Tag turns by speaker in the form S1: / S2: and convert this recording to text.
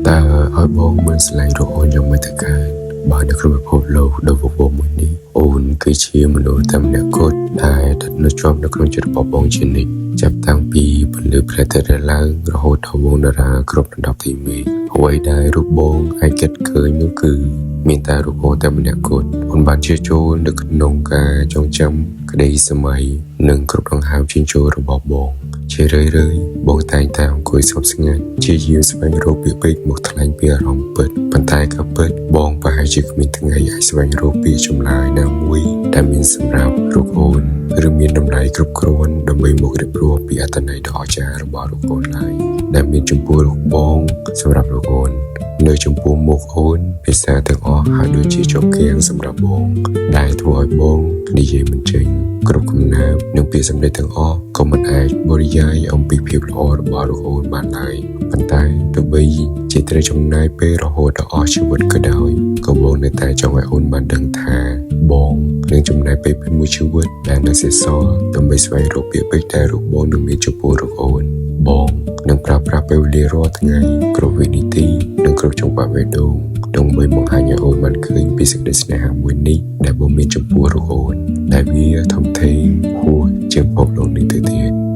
S1: តើឲ្យបងមិនស្រឡាញ់រកអូនយ៉ាងម៉េចទៅកើតបើនៅក្នុងពិភពលោកដ៏វឹកវរមួយនេះអូនគឺជាមនុស្សតែម្នាក់គត់ដែលស្ថិតនៅជាប់នៅក្នុងចិត្តរបស់បងជានិច្ចចាប់តាំងពីពន្លឺព្រះអាទិត្យរះឡើងរហូតដល់វងតារាគ្រប់ដណ្ដប់ទីមេឃអ្វីដែលរូបបងអាចគិតឃើញនោះគឺមានតែរូបអូនតែម្នាក់គត់អូនបានជាចូលនៅក្នុងការចងចាំក្តីសម័យនិងគ្រប់ដង្ហើមចេញចូលរបស់បង ជារឿយៗបងតែងតែអង្គុយស្ងប់ស្ងាត់ព្យាយាមស្វែងរកពាក្យពេចន៍មកថ្លែងពីអារម្មណ៍ពិតប៉ុន្តែក៏ពិតបងប្រហែលជាគ្មានថ្ងៃអាចស្វែងរកពាក្យចម្លើយណាមួយដែលមានសម្រាប់រូបអូនឬមានតម្លៃគ្រប់គ្រាន់ដើម្បីមករៀបរាប់ពីអត្ថន័យដ៏អស្ចារ្យរបស់រូបអូនឡើយដែលមានចំពោះរូបបងសម្រាប់រូបអូននៅចំពោះមុខអូនភាសាទាំងអស់ហាក់ដូចជាជាប់គាំងសម្រាប់បងដែលធ្វើឲ្យបងនិយាយមិនចេញគ្រប់កំណាព្យនិងពាក្យសម្ដីទាំងអស់ក៏មិនអាចបរិយាយអំពីភាពល្អរបស់លោកអូនបានឡើយប៉ុន្តែទោះបីជាត្រូវចំណាយពេលរហូតដល់អស់ជីវិតក៏ដោយក៏បងនៅតែចង់ឲ្យអូនបានដឹងថាបងនឹងចំណាយពេលពេញមួយជីវិតដែលនៅសេសសល់ដើម្បីស្វែងរកពាក្យពេចន៍ដែលរូបបងនឹងមានចំពោះលោកអូនបងនឹងប្រើប្រាស់ពេលវេលារាល់ថ្ងៃគ្រប់វិនាទីនិងគ្រប់ចង្វាក់បេះដូងដើម្បីបង្ហាញឲ្យអូនបានឃើញពីសេចក្តីស្នេហាមួយនេះដែលបងមានចំពោះលោកអូនដែលវាធំធេងហួសជាងពិភពលោកនេះទៅទៀត។